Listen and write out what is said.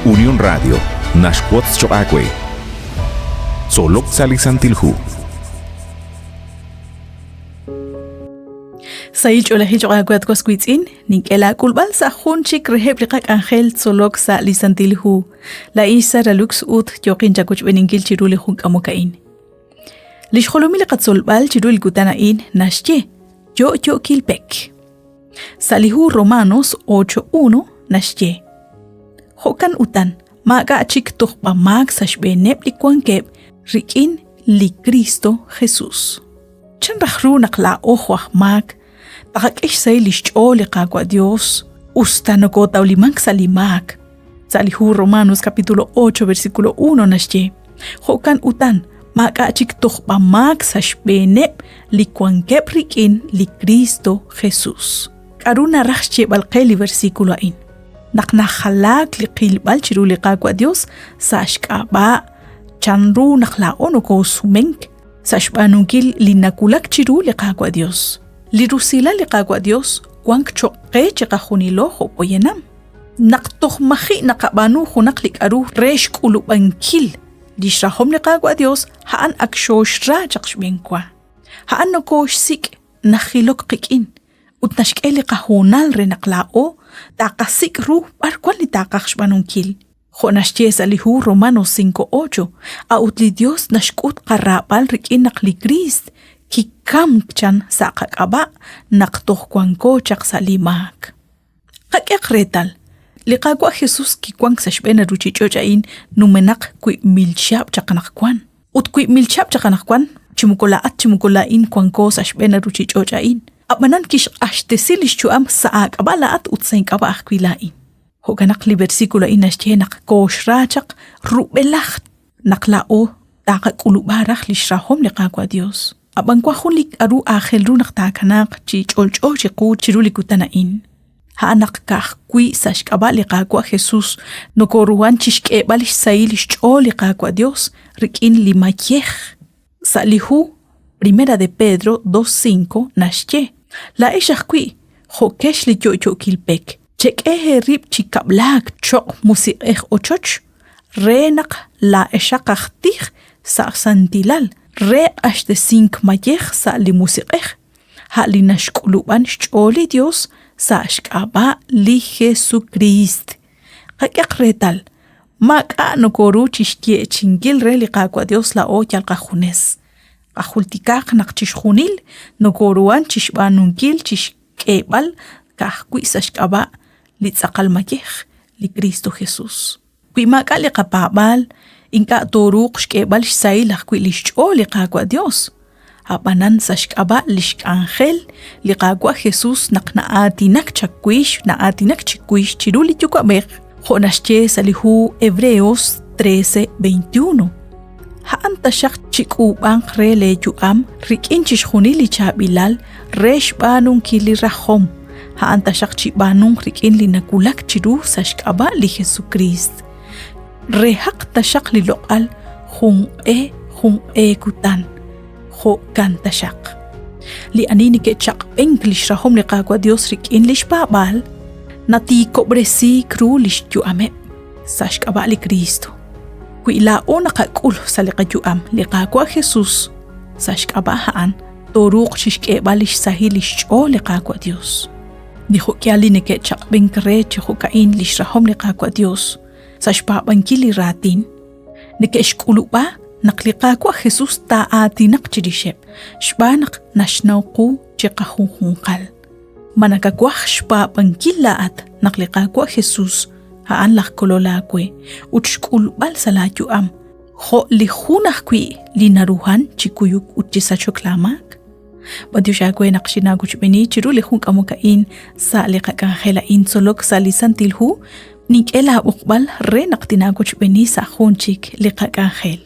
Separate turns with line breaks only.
Unión Radio naxwotz choq' aawe. Tzolok sa' li Santil Hu.
Sahil ch'oolejil choq' aawe at was wiitz'in, nink'e laak'ulb'al sa' jun chik reheb' li qak'anjel tzolok sa' li Santil Hu. Laa'in xSara Lux ut yooqin chawochb'eeninkil chiru li jun k'amok a'in. Li xjolomil li qatzolb'al chiru li kutan a'in naxye yo'yo'kil pek. Sa' li hu Romanos 8.1 naxye Jo'kan utan, maak'a' chik tojb'a-maak sa' xb'eeneb' li wankeb' rik'in li Kristo Jesus. Chan raj ru naq laa'o jo' aj maak taqak'e xsahil lix ch'ool li Qaawa' Dios us ta nokotawlimank sa' li maak? Sa' li hu Romanos capítulo 8 versículo 1 naxye, Jo'kan utan, maak'a' chik tojb'a-maak sa' xb'eeneb' li wankeb' rik'in li Kristo Jesus. K'aru naraj xyeeb'al qe li versículo a'in? Naq najalaak li qilb'al chiru li Qaawa' Dios sa' xk'ab'a' chanru naq laa'o nokoosumenk sa' xb'aanunkil li nawulak chiru li Qaawa' Dios. Li rusilal li Qaawa' Dios wank cho'q qe chiqajunilo jo' poyanam. Naq toj maji' naqab'aanu junaq li k'aru re xk'ulub'ankil li xrahom li Qaawa' Dios, a'an ak xooxra chaq xb'eenwa. A'an nokooxsik' najilok qik'in ut naxk'e li qahoonal re naq laa'o taqasik' ru b'ar wan li taqaj xb'aanunkil. Jo' naxye sa' li hu Romanos 5:8, a'ut li Dios naxk'ut qaraab'al rik'in naq li Kriist kikamk chan sa' qak'ab'a' naq toj wanko chaq sa' li maak. Qak'ehaq reetal, li Qaawa' Jesus kiwank sa' xb'een li ruuchich'och' a'in numenaq 1000 chihab' chaq anaqwan. Ut 1000 chihab' chaq anaqwan, chi moko laa'at chi moko laa'in wanko sa' xb'een li ruuchich'och' a'in. Ab'anan kixq'axtesi li xyu'am sa' aak'ab'a' laa'at ut sa' ink'ab'a' ajwi' laa'in. Jo'kan naq li versículo a'in naxye naq kooxra chaq rub'elaj naq laa'o taqak'ulub'a raj lix rahom li Qaawa' Dios. Ab'an wan jun li k'a'ru aajel ru naq taakanaaq chi ch'olch'o chiqu chiru li kutan a'in. A'an naq ka'ajwi' sa' xk'ab'a' li Qaawa' Jesus nokoruhan chixk'eeb'al xsahil xch'ool li Qaawa' Dios rik'in li mayej. Sa' li hu Primera de Pedro 2.5 naxye, Laa'ex ajwi' jo'kex li yo'yo'kil pek, chek'e eerib' chi kab'laak cho'q musiq'ej ochoch re naq laa'exaq aj tij sa' santilal re q'axtesink mayej sa' li musiq'ej, a' li naxk'ulub'an xch'ool li Yos sa' xk'ab'a' li Jesukriist. Qak'ehaq reetal, maak'a' nokoru chi xyeechi'inkil re li Qaawa' Yos laa'o yal qajunes. Qajultikaq naq chixjunil nokoruhan chi xb'aanunkil chi xk'eeb'al ka'ajwi' sa' xk'ab'a' li tz'aqal mayej, li Kristo Jesus. Wi maak'a' li qapaab'aal, ink'a' tooruuq xk'eeb'al xsahil ajwi' li xch'ool li Qaawa' Yos. Ab'anan sa' xk'ab'a' li xk'anjel li Qaawa' Jesus naq na'aatinak chawix, na'aatinak chiwix chiru li Yuwa'b'ej, jo' naxye sa' li hu Hebreos 13:21. A'an taxaq chik'uub'anq re leeyu'am rik'in chixjunil li chaab'ilal re xb'aanunkil li rajom. A'an taxaq chib'aanunq rik'in li nawulak chiru sa' xk'ab'a' li Jesukriist. Rehaq taxaq li loq'al junq'e junq'e kutan. Jo'kan taxaq. Li ani neke'chaq'b'enk li xrahom li Qaawa' Dios rik'in li xpaab'aal, natiikob'resiik ru li xyu'ameb' sa' xk'ab'a' li Kristo. Wi laa'o naqak'ul sa' li qayu'am li Qaawa' Jesus sa' xk'ab'a' a'an, tooruuq chixk'eeb'al lix sahil lix ch'ool li Qaawa' Dios. Li jo'k'ihal li neke'chaq'b'enk re chi jo'ka'in lix rahom li Qaawa' Dios sa' xpaab'ankil li raatin, neke'xk'ulub'a naq li Qaawa' Jesus taa'aatinaq chirixeb' xb'aan naq naxnaw qu chiqajunjunqal. Ma nakawaj xpaab'ankil laa'at naq li Qaawa' Jesus a'an laj Kolol aawe ut xk'ulb'al sa' laa yu'am jo' li jun ajwi' li naruhan chi kuyuk ut chi sachok laa maak? B'antiox aawe naq xinaawochb'eeni chiru li jun k'amok a'in sa' li qak'anjel a'in tzolok sa' li Santil Hu, nink'e laa b'oqb'al re naq tinaawochb'eeni sa' jun chik li qak'anjel.